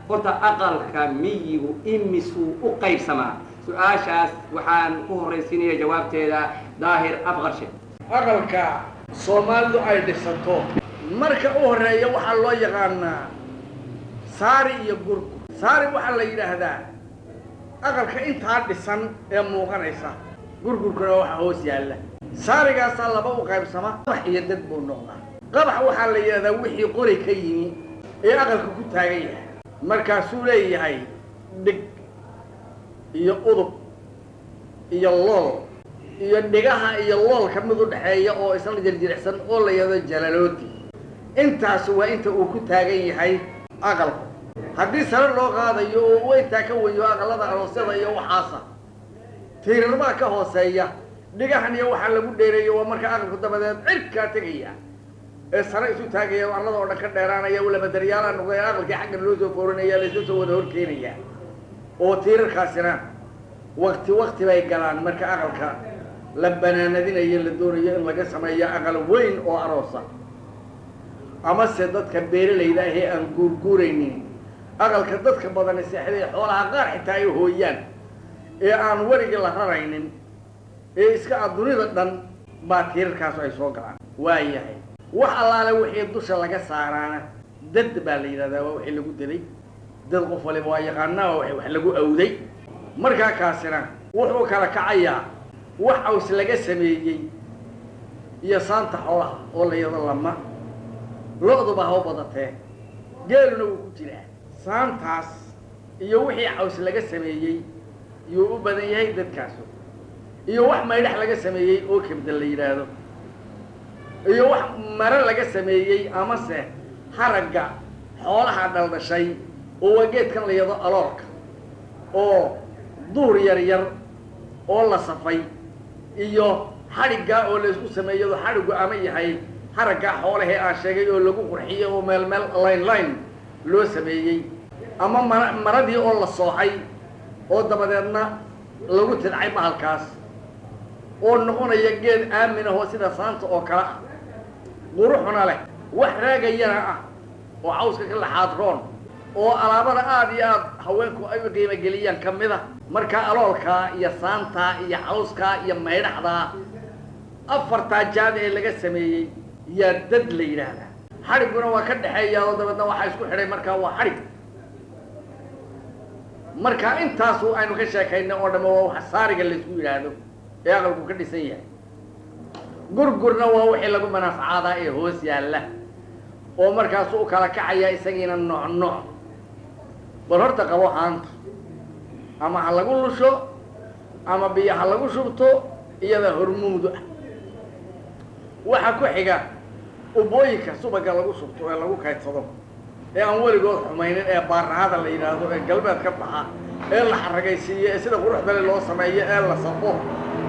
Horta aqalka miyigu imisuu u qaybsamaa? Su-aashaas waxaan ku horraysiinaya jawaabteeda Daahir Afqarshe. Aqalka Soomaalidu ay dhisato marka u horreeya waxaa loo yaqaanaa saari iyo gurgur. Saari waxaa la yidhaahdaa aqalka intaa dhisan ee muuqanaysa, gurgurkuna waxaa hoos yaalla. Saarigaasaa laba u qaybsama, qabax iyo dad buu noqdaa. Qabax waxaa la yidhahdaa wixii qori ka yimi ee aqalka ku taagan yahay. Markaasuu leeyahay dhig iyo udub iyo lool iyo dhigaha iyo loolka mid u dhexeeya oo isla jirjiricsan oo la yidhahdo jalalooti. Intaas waa inta uu ku taagan yahay aqalku. Haddii sare loo qaadayo oo uu intaa ka weyo, aqalada aroosyada iyo waxaasa tiirarmaa ka hooseeya. Dhigahan iyo waxaa lagu dheereeyo waa marka aqalku dabadeed cirkaa tegaya ee sare isu taagaya oo arlada oo dhan ka dheeraanaya, uu labadaryaala noqday, aqalkii xaggan loo soo foorinaya, laysla soo wada horkeenaya. Oo tiirarkaasina wakti wakti bay galaan marka aqalka la banaanadinayo, la doonayo in laga sameeyo aqal weyn oo aroosa, amase dadka beeralayda ah ee aan guurguuraynin, aqalka dadka badani seexday, xoolaha qaar xitaa ay hooyaan, ee aan werigii la raraynin, ee iska adunida dhan baa tiirarkaasu ay soo galaan. Waa yahay, wax allaale wixii dusha laga saaraana dad baa la yidhahdaa, waa wixii lagu dilay. Dad qof waliba waa yaqaanaa, waa wax lagu awday. Markaa kaasina wuxuu kala kacayaa wax caws laga sameeyey iyo saanta xoolaha oo la yado lama lo-duba ha u badatee, geeluna wuu ku jiraa. Saantaas iyo wixii caws laga sameeyey yuu u badan yahay dadkaasu, iyo wax maydhax laga sameeyey oo kebda la yidhaahdo, iyo wax mare laga sameeyey amase haragga xoolaha dhaldhashay oo waa geedkan la yado aloorka, oo duur yar yar oo la safay, iyo xadhiggaa oo laysku sameeyo, xadhiggu ama yahay haraggaa xoolahee aan sheegay oo lagu qurxiyey oo meel meel line line loo sameeyey, ama mara maradii oo la sooxay oo dabadeedna lagu tidcay bahalkaas oo noqonaya geed aamin ah oo sida saanta oo kale ah, quruxuna leh, wax raagayana ah, oo cawska ka laxaadroon, oo alaabada aada iyo aada haweenku ay u qiimo geliyaan ka mid a. Markaa aloolkaa iyo saantaa iyo cawskaa iyo maydhaxdaa, afartaa jaad ee laga sameeyey yaa dad la yidhaahdaa. Xadhigguna waa ka dhexeeya oo dabeedna waxaa isku xidhay markaa waa xadhig. Marka intaasu aynu ka sheekaynay oo dhamme waa wax saariga laysku yidhaahdo ee aqalku ka dhisan yahay. Gurgurna waa wixii lagu manafacaadaa ee hoos yaalla, oo markaasu u kala kacaya isagiina nooc nooc. Bal horta qabo haanta, ama ha lagu lusho ama biyo ha lagu shubto, iyada hormuudu ah. Waxaa ku xiga ubooyinka subaga lagu shubto ee lagu kaydsado ee aan weligood xumaynin, ee baarahada la yidhaahdo, ee galbeed ka baxa, ee la xaragaysiiyo, ee sida quruxdale loo sameeyo, ee la safo,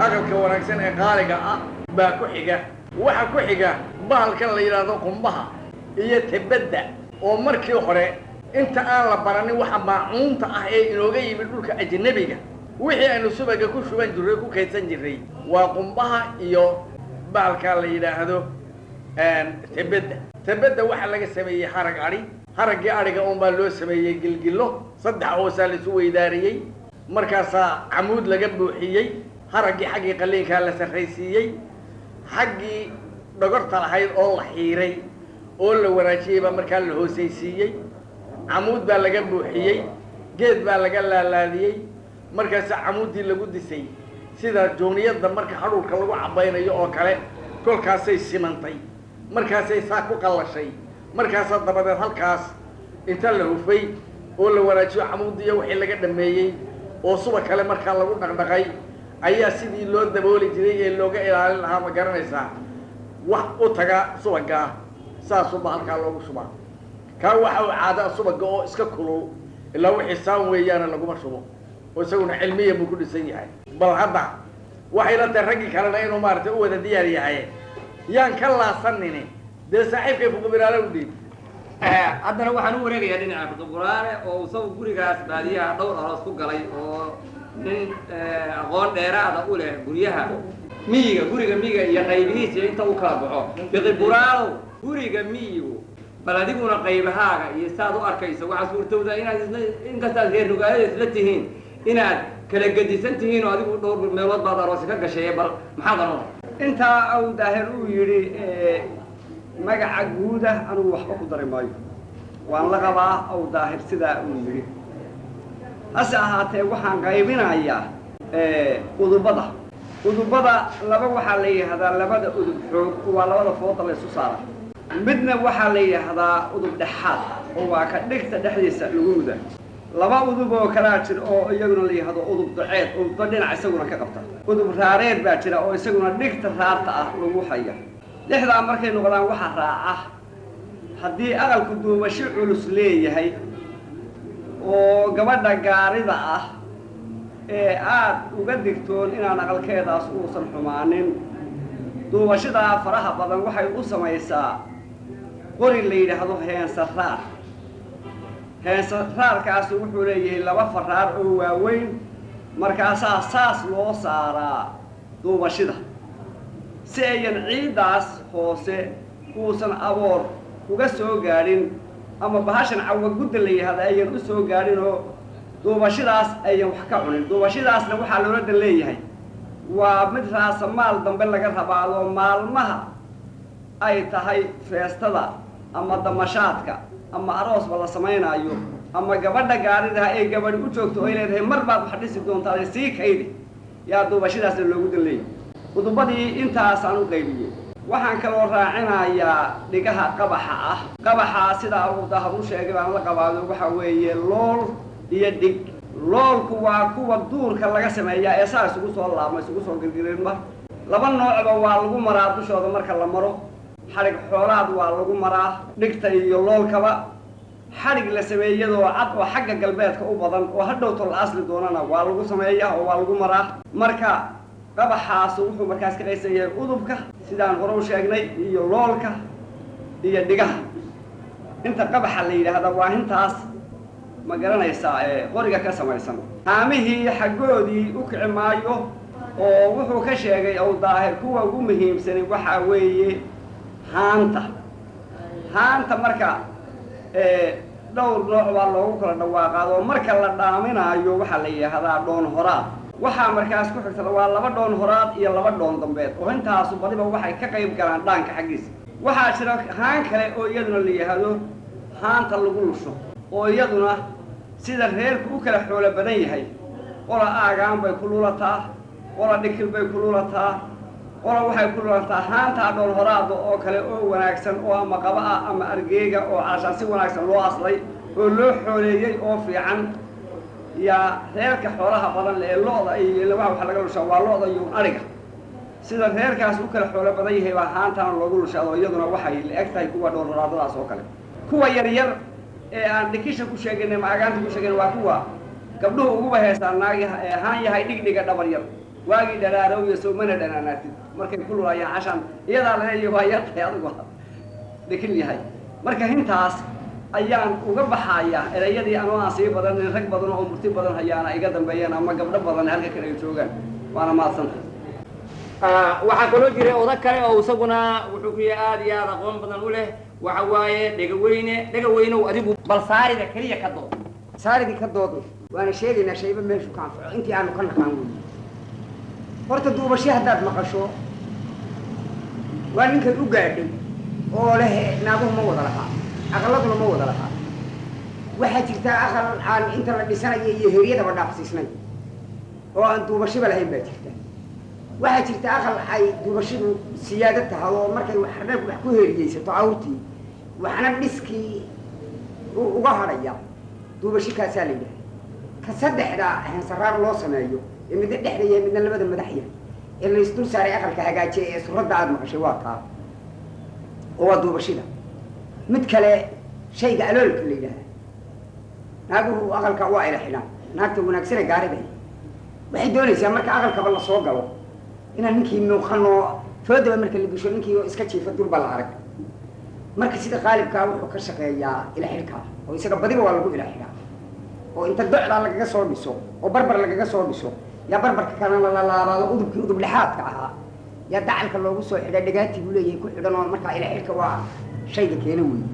aqalka wanaagsan ee qaaliga ah baa ku xiga. Waxaa ku xiga bahalkan la yidhaahdo qumbaha iyo tebadda, oo markii hore inta aan la baranin waxa maacuunta ah ee inooga yimid dhulka ajnabiga, wixii aynu subaga ku shuban jirray, ku kaydsan jirray, waa qumbaha iyo bahalkaa la yidhaahdo tebedda. Tebedda waxaa laga sameeyey harag adhi. Haraggii adhiga un baa loo sameeyey gilgilo saddex hoosaa la isu weydaariyey, markaasaa camuud laga buuxiyey. Haraggii xaggii qaliinkaa la sarraysiiyey, xaggii dhogorta lahayd oo la xiiray oo la wanaajiyey baa markaa la hoosaysiiyey. Camuud baa laga buuxiyey, geed baa laga laalaadiyey, markaasaa camuuddii lagu disay sida jooniyadda marka hadhuurka lagu cabaynayo oo kale. Kolkaasay simantay, markaasay saa ku qallashay. Markaasaa dabadeed halkaas inta la hufay oo la wanaajiyo camuudiyo wixii laga dhameeyey oo suba kale markaa lagu dhaqdhaqay, ayaa sidii loo dabooli jiray ee looga ilaalin lahaa, ma garanaysaa, wax u taga subagaa, saasuba halkaa loogu shubaa. Kaa waxa uu caadaa subaga oo iska kulul, ilaa wixii saan weeyaana laguma shubo, oo isaguna cilmiya buu ku dhisan yahay. Bal hadda waxay la tahay raggii kalena inuu maaragtay u wada diyaar yahay, yaan ka laasanini dee saaxiibkay Fuqubiraale u dhiib. Haddana waxaan u wareegayaa dhinaca Fiqiburaale, oo isagu gurigaas baadiyaha dhowr aroos ku galay, oo nin aqoon dheeraada u leh guryaha miyiga, guriga miyiga iyo qaybihiisa inta u kala baxo. Fiqiburaalow, guriga miyigu Bal adiguna qaybahaaga iyo saad u arkayso, waxaa suurtowda inaad isla, inkastaad reer nugaalada isla tihiin, inaad kala gedisan tihiin oo adigu dhowr meelood baad aroosi ka gasheeye. Bal maxaad oran? Intaa aw Daahir uu yidhi magaca guuda, anigu waxba ku dari maayo, waan la qabaa aw Daahir sidaa uu yidhi. Hase ahaatee waxaan qaybinayaa udubada. Udubada laba waxaa la yidhaahdaa labada udub xoog, waa labada fooda la ysu saara. Midna waxaa la yidhaahdaa udub dhexaad, oo waa ka dhigta dhexdiisa lagu muda. Laba udub oo kalaa jir oo iyaguna la yidhahdo udub duceed, udubba dhinac isaguna ka qabta. Udub raareed baa jira oo isaguna dhigta raarta ah lagu haya. Lixdaa markay noqdaan, waxaa raaca haddii aqalku duubasho culus leeyahay oo gabadha gaarida ah ee aada uga digtoon inaan aqalkeedaas uusan xumaanin, duubashadaa faraha badan waxay u samaysaa qori la yidhaahdo heensaraar. Heensaraarkaasi wuxuu leeyahay laba faraar oo waaweyn, markaasaa saas loo saaraa duubashida si ayan ciiddaas hoose uusan aboor uga soo gaadhin ama bahashan cawagudda la yidhahda ayan u soo gaadhin oo duubashidaas ayan wax ka cunin. Duubashidaasna waxaa loola dan leeyahay waa mid raasamaal dambe laga rabaado, maalmaha ay tahay feestada ama damashaadka ama aroosba la samaynaayo ama gabadha gaaridaha ee gabadhi u joogto ay leedahay mar baad wax dhisi doontaa, sii kaydi, yaa duubashidaasna loogu dan leeyahay. Udubadii intaasaan u qaybiyey. Waxaan kaloo raacinayaa dhigaha qabaxa ah. Qabaxaa sidaa uu Dahar u sheegay baan la qabaado. Waxa weeye lool iyo dhig. Loolku waa kuwa duurka laga sameeyaa ee saa isugu soo laabma, isugu soo girgirinma. Laba noocba waa lagu maraa dushooda. Marka la maro, xadhig xoolaad waa lagu maraa dhigta iyo loolkaba. Xadhig la sameeyadoo cad oo xagga galbeedka u badan oo hadhowto la asli doonana waa lagu sameeyaa oo waa lagu maraa. Marka qabaxaasu wuxuu markaas ka qaysan yahay udubka sidaan hore u sheegnay iyo loolka iyo dhigaha. Inta qabaxa la yidhaahda waa intaas, ma garanaysaa, ee qoriga ka samaysan. Haamihii xaggoodii u kici maayo oo wuxuu ka sheegay ow Daahir kuwa ugu muhiimsanay waxaa weeye haanta. Haanta marka dhowr nooc baa loogu kala dhawaaqaado. Marka la dhaaminaayo waxaa la yidhaahdaa dhoon horaad. Waxaa markaas ku xigtada waa laba dhoon horaad iyo laba dhoon dambeed, oo intaasu badiba waxay ka qayb galaan dhaanka xaggiisa. Waxaa jira haan kale oo iyaduna la yidhaahdo haanta lagu lusho, oo iyaduna sida reerku u kala xoolo badan yahay, qola aagaan bay ku lulataa, qola dhikil bay ku lulataa, qola waxay ku lulataa haantaa dhoon horaada oo kale oo wanaagsan oo ama qaba ah ama argeega oo caashaan si wanaagsan loo aslay oo loo xooleeyey oo fiican. Yaa reerka xoolaha badan ee lo-da iyo labaha waxa laga lushaa waa lo-da iyo ariga. Sida reerkaas u kala xoolo badan yahay baa haantana loogu lushaado. Iyaduna waxay la eg tahay kuwa dhoon horaadadaas oo kale. Kuwa yar yar ee aan dhikisha ku sheegayn ama agaanta ku sheegayn waa kuwa gabdhuhu uguba heesaan naag haan yahay dhigdhiga dhabar yar waagii dhalaarowya soo mana dhanaanaatid. Markay ku lulayaan cashaan iyadaa laleeyahay waa yar tahay adigu dhikil yahay. Marka intaas ayaan uga baxayaa erayadii anoo aan sii badan, rag badan oo murti badan hayaana iga dambeeyeen ama gabdho badan halka kale ay joogaan, waana mahadsantahay. Waxaa kaloo jiray odo kale oo isaguna wuxuu ku yahay aada iyo aada aqoon badan u leh, waxa waaye Dhegaweyne. Dhegaweynow, adigu bal saarida keliya ka dood. Saaridii ka doodno, waana sheegaynaa shayba meeshu ka anfaco intii aanu ka naqaan weyi. Horta duubasho haddaad maqasho waa ninkan u gaadhay oo leh. Naaguhu ma wada lahaa, aqalladuna ma wada lahaa. Waxaa jirtaa aqal aan inta la dhisanayo iyo heryadaba dhaafsiisnay oo aan duubashiba lahayn baa jirta. Waxaa jirta aqal ay duubashidu siyaado tahay oo markay waxna wax ku heriyeysato awrtii, waxna dhiskii uga hadhaya. Duubashi kaasaa la yidhaha. Ka saddexda heensaraar loo sameeyo ee midna dhexda yahay, midna labada madax yahay, ee la isdul saaray aqalka hagaajiya ee suradda aada maqashay waa taa oo waa duubashida. Mid kale shayga aloolka la yidhaaha, naaguhu aqalka waa ila xidhaan. Naagta wanaagsane gaarida waxay doonaysaa marka aqalkaba lasoo galo inaan ninkii muuqanoo foodaba marka la gasho ninkii oo iska jiifa durba la arag. Marka sida qaalibkaa wuxuu ka shaqeeyaa ila xidhkaa, oo isaga badiba waa lagu ila xidhaa, oo inta docdaa lagaga soo dhiso oo barbar lagaga soo dhiso yaa barbarka kalena la laalaabaado. Udubkii udub dhexaadka ahaa yaa dacalka loogu soo xidha, dhagaati buu leeyahay ku xidhan, oo markaa ila xidhka waa shayga keena weeye.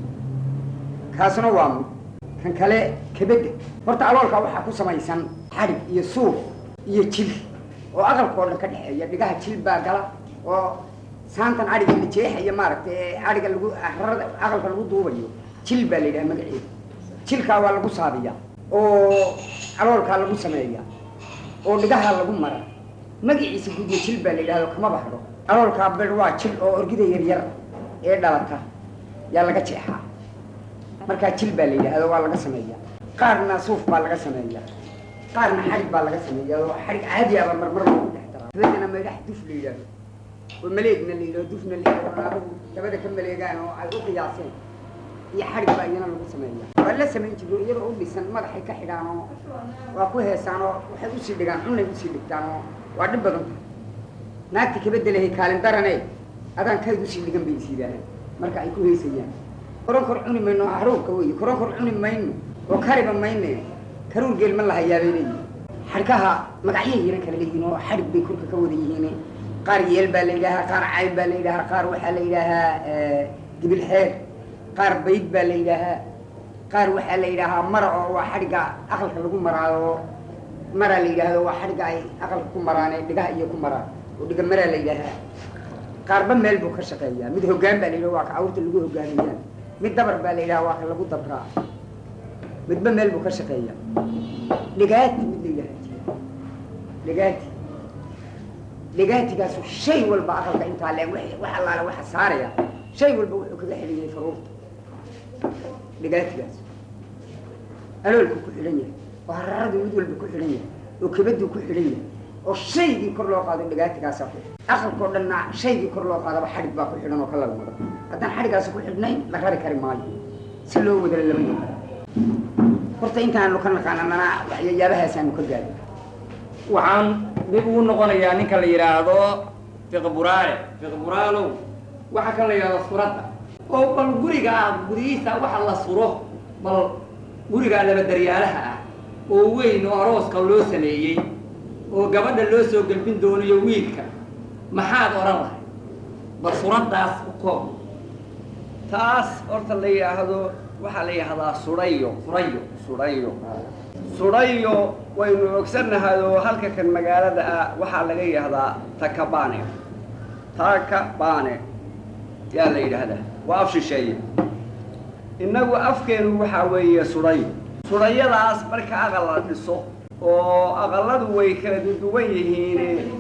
Kaasna waa mid kan kale. Kabedda horta aloolka waxaa ku samaysan xadhig iyo suuf iyo jil oo aqalka oo dhan ka dhexeeya. Dhigaha jil baa gala oo saantan adhiga la jeexaya, maaragtay, ee adhiga lagu rarada aqalka lagu duubayo, jil baa la yidhaha magaceeda. Jilkaa waa lagu saabiyaa oo aloolkaa lagu sameeyaa oo dhigaha lagu mara. Magaciisa guudna jil baa la yidhahdo, kama baxdo. Aloolkaa bir waa jil oo orgida yaryar ee dhalata yaa laga jeexaa. Markaa jil baa la yidhaahdo, waa laga sameeyaa. Qaarna suuf baa laga sameeyaa, qaarna xadhig baa laga sameeyaa oo xadhig caadi aba marmar loogu dhex daraa. Dabadana maydhax duf la yidhaahdo oo maleegna la yidhahdo, dufna la yidhahdo, naaguhu dabada ka maleegaan oo ay u qiyaaseen iyo xadhig baa iyana lagu sameeyaa. Waa la samayn jiro iyadoo u dhisan, madaxay ka xidhaan oo waa ku heesaan oo waxay usii dhigaan, cunay usii dhigtaan oo waa dhib badan tahay. Naagti kabedelahay kaalin darane adaan kayd usii dhigan bay is yidhaahaan marka ay ku heesayaan. Koronkor cuni mayno, haruurka wey, koronkor cuni mayno oo kariba mayne, karuur geel ma lahayaa bay leeyihin. Xadhkaha magacyay yana kala leeyihiin oo xadhig bay korka ka wada yihiin. Qaar yeel baa la yidhaahaa, qaar cayn baa la yidhaahaa, qaar waxaa la yidhaahaa gibil xeer, qaar bayd baa la yidhaahaa, qaar waxaa la yidhaahaa mara oo waa xadhigga aqalka lagu maraayo. Maraa la yidhaahdo, waa xadhigga ay aqalka ku maraane, dhigaha iyo ku maraan oo dhiga maraa la yidhaahaa. Qaarba meel buu ka shaqeeyaa. Mid hoggaan baa la yidhaha, waa ka awrta lagu hogaamiyaa. Mid dabar baa la yidhaha, waa ka lagu dabraa. Midba meel buu ka shaqeeyaa. Dhigaati mid la yidhaha jira, dhigaati. Dhigaatigaasu shay walba aqalka intaa leeg wax allaale waxa saaraya, shay walba wuxuu kaga xidhan yahay faruurta. Dhigaatigaas aloolku ku xidhan yahay oo hararadu mid walba ku xidhan yahay oo kabaduu ku xidhan yahay oo shaygii kor loo qaado dhigaatigaasaa ku aqalkao dhanna shaygii kor loo qaadaba xadhig baa ku xidhan oo ka lalmada. Haddaan xadhigaasi ku xidhnayn, la rari kari maayo, si loo wadala lama yaqaan. Horta intaanu ka naqaananana waxyayaabahaasanu ka gaadhin. Waxaan dib ugu noqonayaa ninka la yidhaahdo Fiqburaale. Fiqburaalow, waxa kan la yidhahdo suradda oo bal guriga ah gudihiisa waxa la suro, bal gurigaa laba daryaalaha ah oo weyn oo arooska loo sameeyey oo gabadha loo soo gelbin doonayo wiilka, maxaad odhan lahay? Bal suraddaas u koob. Taas horta la yidhaahdo waxaa la yidhahdaa sudhayo. Surayo. Sudhayo, sudhayo waynu ogsannahay oo halka kan magaalada ah waxaa laga yidhahdaa takabane. Takabane yaa la yidhaahdaa, waa af shisheeye. Innagu afkeenu waxaa weeye sudhayo. Sudhayadaas marka aqal la dhiso oo aqalladu way kala duwan yihiin,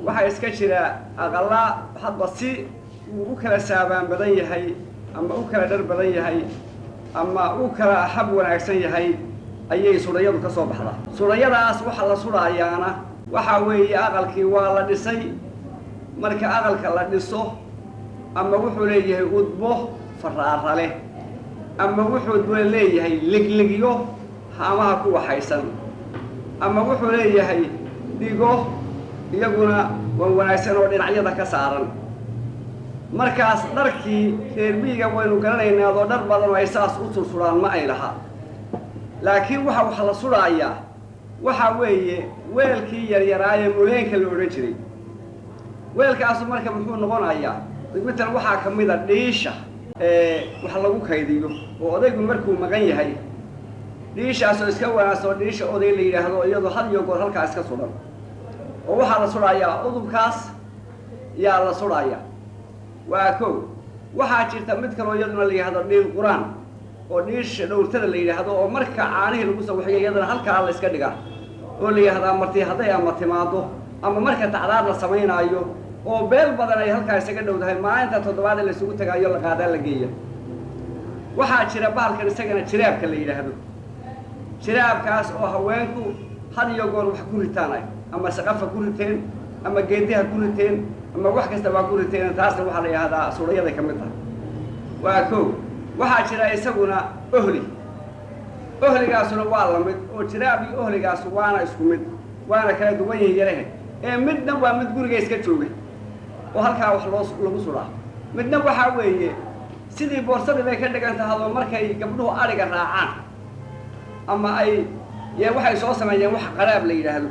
waxaa iska jira aqalla hadba si uu u kala saabaan badan yahay ama u kala dhar badan yahay ama u kala hab wanaagsan yahay ayay sudhayadu ka soo baxdaa. Sudhayadaas waxa la sudhaayaana waxaa weeye aqalkii waa la dhisay. Marka aqalka la dhiso, ama wuxuu leeyahay udbo faraara leh ama wuxuu leeyahay ligligyo haamaha ku waxaysan ama wuxuu leeyahay dhigo iyaguna wan wanaagsan oo dhinacyada ka saaran. Markaas dharkii reer miyiga waynu garanaynaa adoo dhar badan oo ay saas u sursudhaan ma ay laha, laakiin waxa wax la sudhaayaa waxaa weeye weelkii yaryaraayee muleenka la odhan jiray. Weelkaasu marka muxuu noqonayaa? Matalan waxaa ka mid a dhiisha wax lagu kaydiyo oo odaygu markuu maqan yahay dhiishaasoo iska wanaagsan oo dhiisha oday la yidhaahdo, iyadoo had iyo goor halkaa iska sudhan oo waxaa la sudhayaa udubkaas yaa la sudhayaa. Waa kow. Waxaa jirta mid kaloo iyaduna la yidhahdo dhiil qur-aan oo dhiisha dhowrtada la yidhaahdo oo marka caanihii lagu soo waxiyo iyadana halkaa la iska dhigaa oo la yidhahdaa marti hadday ama timaado ama marka tacdaar la samaynaayo oo beel badan ay halkaa isaga dhowdahay, maalinta toddobaad ee la isugu tagaayo la qaadaa la geeya. Waxaa jira bahalkan isagana jiraabka la yidhaahdo, jiraabkaas oo haweenku had iyo goor wax ku ritaan ay ama saqafa ku riteen ama geediha ku riteen ama wax kasta waa ku riteen. Taasna waxaa la yidhahdaa suurayaday ka mid tahay. Waa kow. Waxaa jira isaguna ohli. Ohligaasuna waa la mid oo jiraab iyo ohligaasu waana isku mid, waana kala duwan yihiin yarahe. Ee midna waa mid guriga iska jooga oo halkaa wax loo lagu suraa, midna waxaa weeye sidii boorsadii bay ka dhigan tahadoo markay gabdhuhu adhiga raacaan ama ay yee waxay soo sameeyeen wax qaraab la yidhaahdo.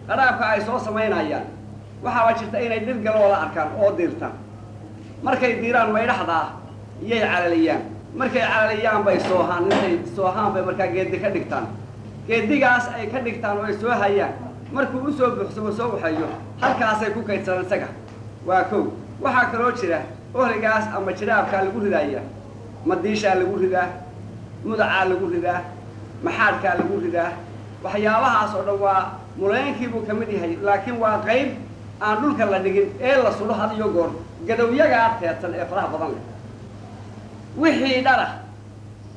Qaraabka ay soo samaynayaan waxaaba jirta inay dhir galoola arkaan oo diirtaan. Markay diiraan maydhaxda ah iyay calaliyaan. Markay calaliyaan bay soohaan, intay soohaan bay markaa geedi ka dhigtaan. Geedigaas ay ka dhigtaan oo ay soo hayaan, markuu usoo buuxsamo, soo waxeeyo, halkaasay ku kaydsadaan isaga. Waa kow. Waxaa kaloo jira ohligaas ama jiraabkaa lagu ridaaya: madiishaa lagu ridaa, mudacaa lagu ridaa, maxaadhkaa lagu ridaa. Waxyaabahaas oo dhan waa muleenkiibuu ka mid yahay, laakiin waa qayb aan dhulka la dhigin ee la sudho had iyo goor gadowyagaa teedsan ee faraha badan leh. Wixii dhara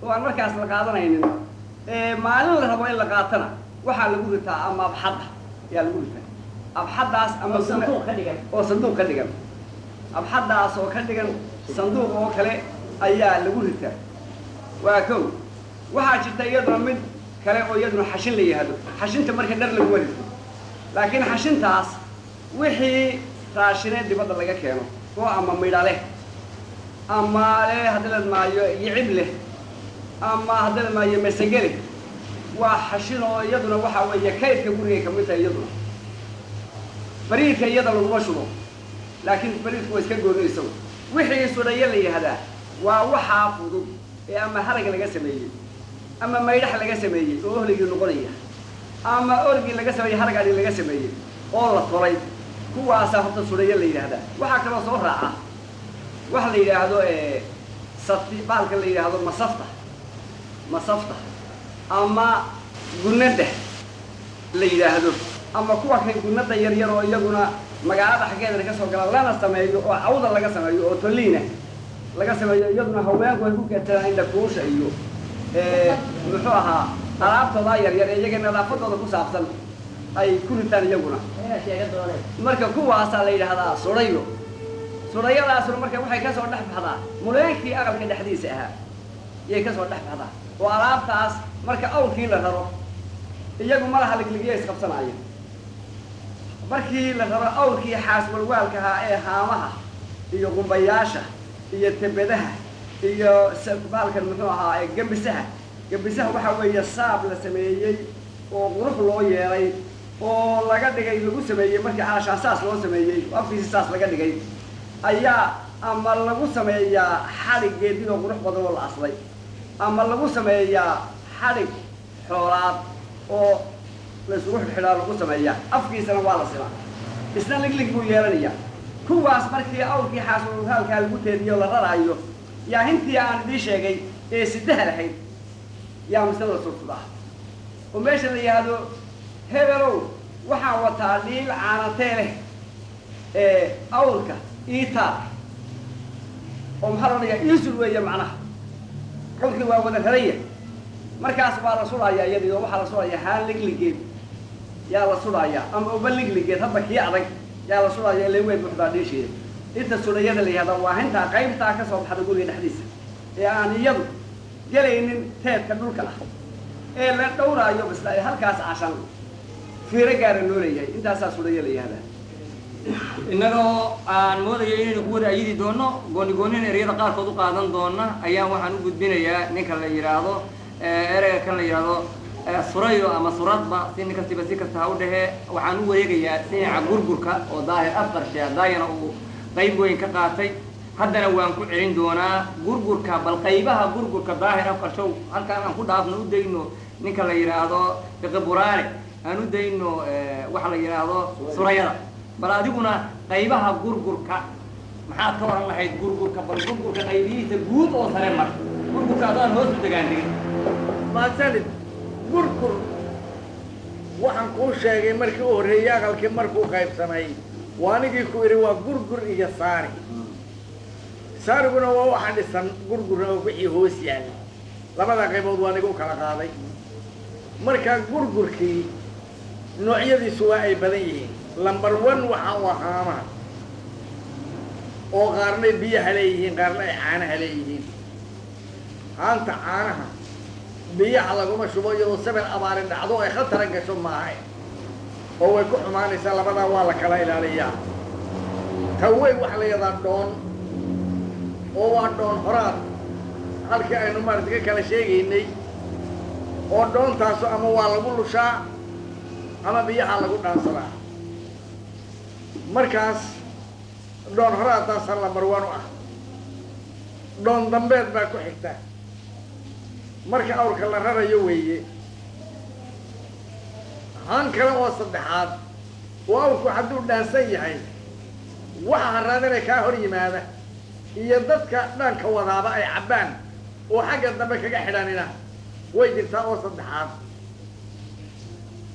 oo aan markaas la qaadanaynin ee maalin la rabo in la qaatana, waxaa lagu ritaa ama abxadda ayaa lagu ritaa, abxaddaas ama oo sanduuq ka dhigan. Oo sanduuq ka dhigan, abxaddaas oo ka dhigan sanduuq oo kale ayaa lagu ritaa. Waa kow. Waxaa jirta iyaduna mid kale oo iyaduna xashin la yihahdo. Xashinta marka dhar lagu warito, laakiin xashintaas wixii raashineed dibadda laga keeno oo ama midha leh ama le haddii la maayo yicib leh ama haddii la maayo masage leh, waa xashin. Oo iyaduna waxaa weeye kaydka gurigay ka mid tahay. Iyaduna bariidka iyada laguma shubo, laakiin bariidku waa iska gooni isagu. Wixii sudhayo la yihahdaa waa waxaa fudud ee ama harag laga sameeyey ama maydhax laga sameeyey oo ohligii noqonaya, ama orgii laga sameeyey, harag adhi laga sameeyey oo la tolay, kuwaasaa horta sudhayo la yidhaahdaa. Waxaa kaloo soo raaca waxa la yidhaahdo sati, bahalka la yidhaahdo masafta, masafta ama gunada la yidhaahdo, ama kuwa kan gunada yar yar oo iyaguna magaalada xaggeedana ka soo gala, lana sameeyo oo cawda laga sameeyo oo toliina laga sameeyo. Iyaduna haweenku ay ku keedsadaan indhakuusha iyo muxuu ahaa alaabtooda yar yar ee iyaga nadaafadooda ku saabsan ay ku ritaan iyaguna. Marka kuwaasaa la yidhaahdaa sudhayo. Sudhayadaasuna marka waxay kasoo dhex baxdaa muleenkii aqalka dhexdiisa ahaa yay kasoo dhex baxdaa, oo alaabtaas marka awrkii la raro, iyagu malaha ligligiya isqabsanaya. Markii la raro awrkii xaaswalwaalka ahaa ee haamaha iyo qumbayaasha iyo tebadaha iyo bahalkan muxuu ahaa ee gembisaha. Gembisaha waxaa weeye saab la sameeyey oo qurux loo yeelay oo laga dhigay, lagu sameeyey markii calashaan saas loo sameeyey oo afkiisi saas laga dhigay, ayaa ama lagu sameeyaa xadhig geedidoo qurux badan oo la aslay, ama lagu sameeyaa xadhig xoolaad oo la isugu xidhxidhaa lagu sameeyaa. Afkiisana waa la simaa, isna liglig buu yeelanayaa. Kuwaas markii awrkii xaaswalwaalkaa lagu teediyo la raraayo, yaa hintii aan idiin sheegay ee sidaha lahayd yaa mise la sursudaa oo meesha la yidhaahdo, "Hebelow, waxaan wataa dhiil caanatee leh ee awrka iitaar," oo maxaa loo dhigaa, iisul weeye macnaha, awrkii waa wada raraya. Markaas waa la sudhayaa iyadii, oo waxaa la sudhayaa haan ligligeed yaa la sudhayaa ama uba ligligeed, hadba kii adag yaa la sudhayaa, ilaa way buuxdaa dhiisheeda. Inta sudhayada la yihahdaa waa hintaa qaybtaa ka soo baxda guriga dhexdiisa ee aan iyadu gelaynin teedka dhulka ah ee la dhowraayo bisla ee halkaas cashan fiiro gaara loo leeyahay. Intaasaa sudhaya la yihahdaa. Innagoo aan moodayo inaynu ku wada ayidi doono, gooni goonina ereyada qaarkood u qaadan doona, ayaan waxaan u gudbinayaa ninka la yidhaahdo ereyga kan la yidhaahdo surayo ama suradba, si nin kastiba si kasta ha u dhehee. Waxaan u wareegayaa dhinaca gurgurka oo Daahir Afqarshe daayana uu qayb weyn ka qaatay. Haddana waan ku celin doonaa gurgurka. Bal qaybaha gurgurka, Daahir Afqarshow, halkaan aan ku dhaafno, u dayno ninka la yidhaahdo Fiqi Buraale, aan u dayno waxa la yidhaahdo surayada. Bal adiguna qaybaha gurgurka maxaad ka oran lahayd? Gurgurka, bal gurgurka qaybihiisa guud oo sare mar, gurgurka adaan hoos u degaan degin. Mahadsanid. Gurgur waxaan kuu sheegay markii u horreeyey aqalkii markuu qaybsamay, waa anigii ku idhi waa gurgur iyo saari. Saariguna waa waxa dhisan, gurgurna waa wixii hoos yaalla. Labada qaybood waa aniga u kala qaaday. Marka gurgurkii noocyadiisu waa ay badan yihiin. Number one waxaa u haamaha, oo qaarna biyaha leeyihiin, qaarna ay caanaha leeyihiin. Haanta caanaha biyaha laguma shubo iyadoo sabir abaarin dhacdo ay khatara gasho maaha, oo way ku xumaanaysaa. Labadaa waa la kala ilaaliyaa. Tawey waxaa la yidhahdaa dhoon, oo waa dhoon horaad halkii aynu maarata ka kala sheegaynay, oo dhoontaasu ama waa lagu lushaa ama biyaha lagu dhaansadaa. Markaas dhoon horaadtaasaa number one u ah. Dhoon dambeed baa ku xigta marka awrka la rarayo weeye. Haan kale oo saddexaad oo awrku hadduu dhaansan yahay waxa haraadana kaa hor yimaada iyo dadka dhaanka wadaaba ay cabbaan oo xagga dambe kaga xidhanina way jirtaa oo saddexaad.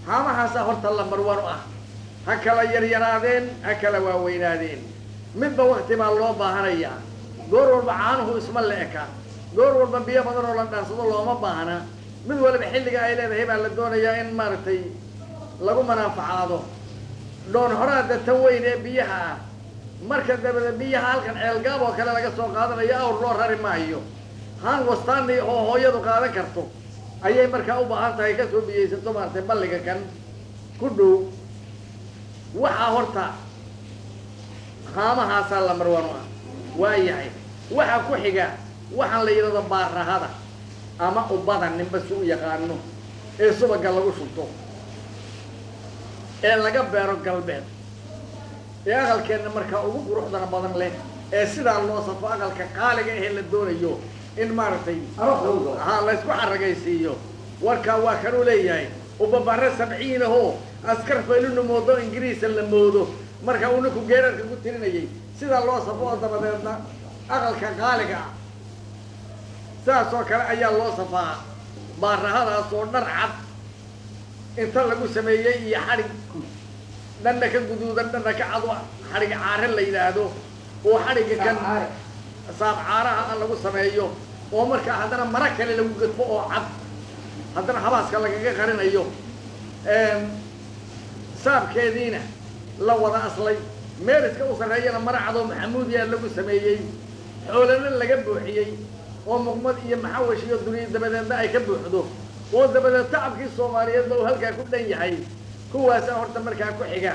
Haamahaasaa horta lambar one u ah. Ha kala yaryaraadeen, ha kala waaweynaadeen, midba wakti baa loo baahanayaa. Goor walba caanuhu isma la eka, goor walba biyo badan oo la dhaansado looma baahna. Mid waliba xilliga ay leedahay baa la doonayaa in maaragtay lagu manaafacaado. Dhoon horaada tan weyn ee biyaha ah, marka dabada biyaha halkan ceelgaab oo kale laga soo qaadanayo awr loo rari maayo. Haan wastaani oo hooyadu qaadan karto ayay markaa u baahan tahay, kasoo biyeysato maaragtay balliga kan ku dhow. Waxaa horta haamahaasaa lambar one u ah. Waayahay, waxaa ku xiga waxaan la yidhahdo baarahada ama ubada, ninba si u yaqaano, ee subaga lagu shubto ee laga beero galbeed, ee aqalkeenna markaa ugu quruxdana badan leh, ee sidaa loo safo aqalka qaaliga ahee la doonayo in maaragtay ha laysku xaragaysiiyo. Warkaa waa kanuu leeyahay ubabare 70 ahoo askar fayluna moodo, Ingiriisa la moodo. Marka uu ninku geerarka ku tirinayay sidaa loo safo oo dabadeedna aqalka qaaliga ah sidaas oo kale ayaa loo safaa. Baarahadaas oo dhar cad inta lagu sameeyey iyo xadhig dhanna ka guduudan dhanna ka cad, xadhig caare la yidhaahdo, oo xadhigga kan saabcaaraha ah lagu sameeyo, oo markaa haddana maro kale lagu gadfo oo cad, haddana habaaska lagaga qarinayo, saabkeediina la wada aslay, meeliska u sarreeyana maro cadoo maxamuudiya lagu sameeyey, xoolana laga buuxiyey oo muqmad iyo maxawash iyo duniya dabadeedna ay ka buuxdo, oo dabadeed tacabkii Soomaaliyeedba uu halkaa ku dhan yahay. Kuwaasaa horta markaa ku xiga.